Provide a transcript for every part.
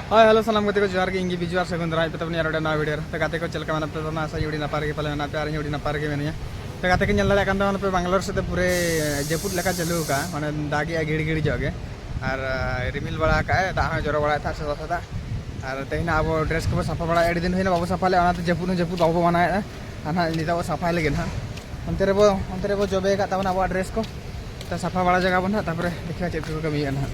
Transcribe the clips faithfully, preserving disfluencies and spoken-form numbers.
ᱦᱳᱭ, ᱦᱮᱞᱳ, ᱥᱟᱱᱟᱢ ᱜᱟᱛᱮ ᱠᱚ ᱡᱚᱦᱟᱨ ᱜᱮ, ᱤᱧ ᱜᱮ ᱵᱤᱡᱩ ᱟᱨ ᱥᱟᱹᱜᱩᱱ ᱫᱟᱨᱟᱢ ᱯᱮ ᱛᱟᱵᱚᱱ ᱟᱨ ᱱᱚᱰᱮ ᱱᱟᱣᱟ ᱵᱷᱤᱰᱤᱭᱳ ᱨᱮ᱾ ᱛᱚ ᱜᱟᱛᱮ ᱠᱚ, ᱪᱮᱫ ᱞᱮᱠᱟ ᱢᱮᱱᱟᱜ ᱯᱮ ᱛᱟᱵᱚᱱᱟ? ᱟᱥᱟ ᱟᱹᱰᱤ ᱱᱟᱯᱟᱭ ᱨᱮᱜᱮ ᱯᱟᱞᱮ ᱢᱮᱱᱟᱜ ᱯᱮᱭᱟ ᱟᱨ ᱤᱧ ᱦᱚᱸ ᱟᱹᱰᱤ ᱱᱟᱯᱟᱭ ᱨᱮᱜᱮ ᱢᱮᱱᱟᱧᱟ᱾ ᱛᱚ ᱜᱟᱛᱮ ᱠᱚ, ᱧᱮᱞ ᱫᱟᱲᱮᱭᱟᱜ ᱠᱟᱱ ᱛᱟᱵᱚᱱᱟ ᱯᱮ, ᱵᱟᱝᱜᱟᱞᱳᱨ ᱥᱮᱫ ᱫᱚ ᱯᱩᱨᱟᱹ ᱡᱟᱹᱯᱩᱫ ᱞᱮᱠᱟ ᱪᱟᱹᱞᱩ ᱟᱠᱟᱫᱼᱟ, ᱢᱟᱱᱮ ᱫᱟᱜᱮᱜᱼᱟ ᱜᱷᱤᱲ ᱜᱷᱤᱲ ᱧᱚᱜ ᱜᱮ᱾ ᱟᱨ ᱟᱨ ᱨᱤᱢᱤᱞ ᱵᱟᱲᱟ ᱟᱠᱟᱫᱼᱟᱭ, ᱫᱟᱜ ᱦᱚᱸᱭ ᱡᱚᱨᱚ ᱵᱟᱲᱟᱭᱮᱫ ᱛᱟᱦᱮᱸᱫ ᱥᱮᱛᱟᱜ ᱥᱮᱛᱟᱜ᱾ ᱟᱨ ᱛᱮᱦᱮᱧ ᱟᱵᱚ ᱰᱨᱮᱥ ᱠᱚᱵᱚ ᱥᱟᱯᱷᱟ ᱵᱟᱲᱟᱭᱟ, ᱟᱹᱰᱤ ᱫᱤᱱ ᱦᱩᱭᱱᱟ ᱵᱟᱵᱚ ᱥᱟᱯᱷᱟ ᱞᱮᱫᱼᱟ, ᱚᱱᱟᱛᱮ ᱡᱟᱹᱯᱩᱫ ᱦᱚᱸ ᱡᱟᱹᱯᱩᱫ ᱵᱟᱵᱚ ᱢᱟᱱᱟᱣᱮᱫᱼᱟ᱾ ᱟᱨ ᱱᱟᱦᱟᱜ ᱱᱤᱛᱚᱜ ᱵᱚ ᱥᱟᱯᱷᱟᱭ ᱞᱟᱹᱜᱤᱫ ᱱᱟᱦᱟᱜ᱾ ᱚᱱᱛᱮ ᱨᱮᱵᱚ, ᱚᱱᱛᱮ ᱨᱮᱵᱚ ᱡᱚᱵᱮ ᱟᱠᱟᱫ ᱛᱟᱵᱚᱱᱟ ᱟᱵᱚᱣᱟᱜ ᱰᱨᱮᱥ ᱠᱚ᱾ ᱛᱚ ᱥᱟᱯᱷᱟ ᱵᱟᱲᱟ ᱡᱟᱭᱜᱟ ᱵᱚᱱ ᱱᱟᱦᱟᱜ, ᱛᱟᱨᱯᱚᱨᱮ ᱫᱮᱠᱷᱤᱵᱟ ᱪᱮᱫ ᱠᱚᱠᱚ ᱠᱟᱹᱢᱤᱭᱮᱫᱼᱟ ᱱᱟᱦᱟᱜ᱾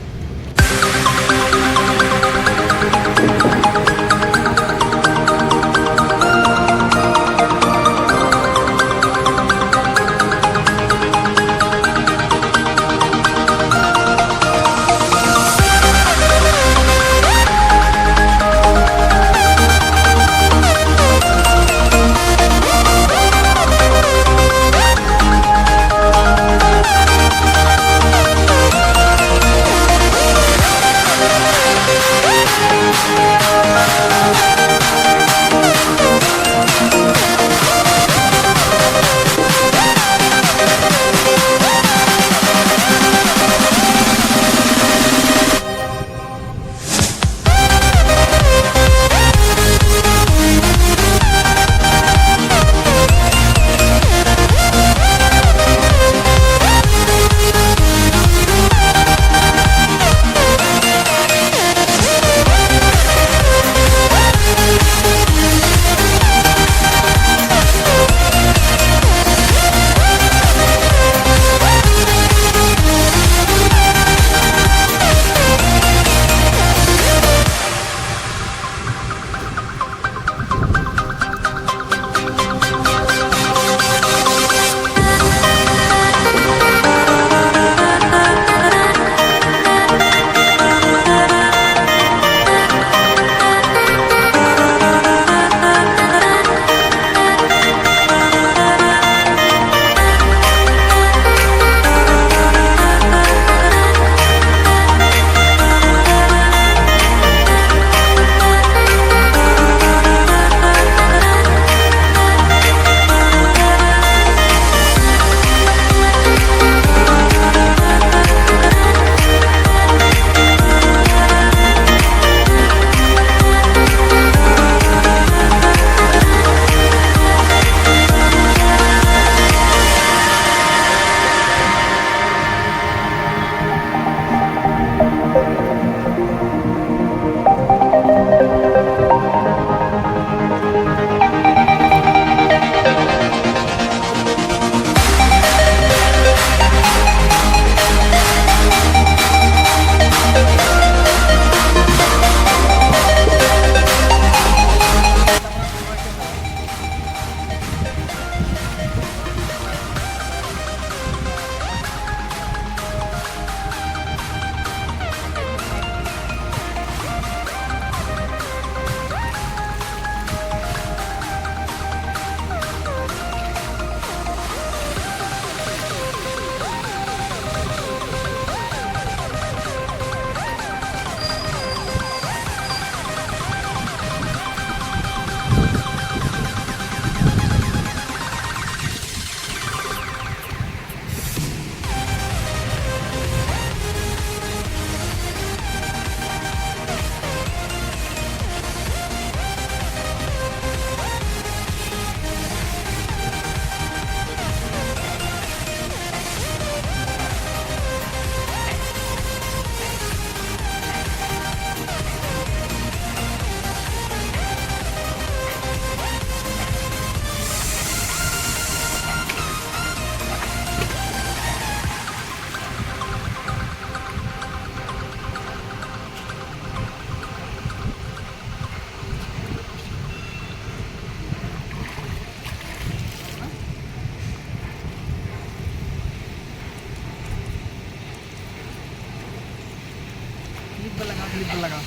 ᱞᱟᱜᱟᱣ, ᱠᱷᱟᱹᱞᱤ ᱞᱟᱜᱟᱣ᱾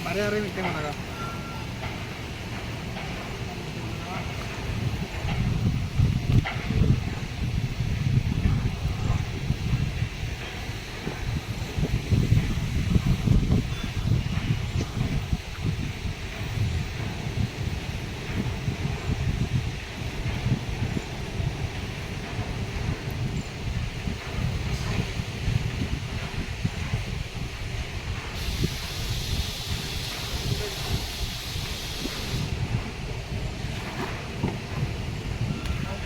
ᱵᱟᱨᱭᱟ ᱨᱮ ᱢᱤᱫᱴᱮᱱ ᱞᱟᱜᱟᱣ᱾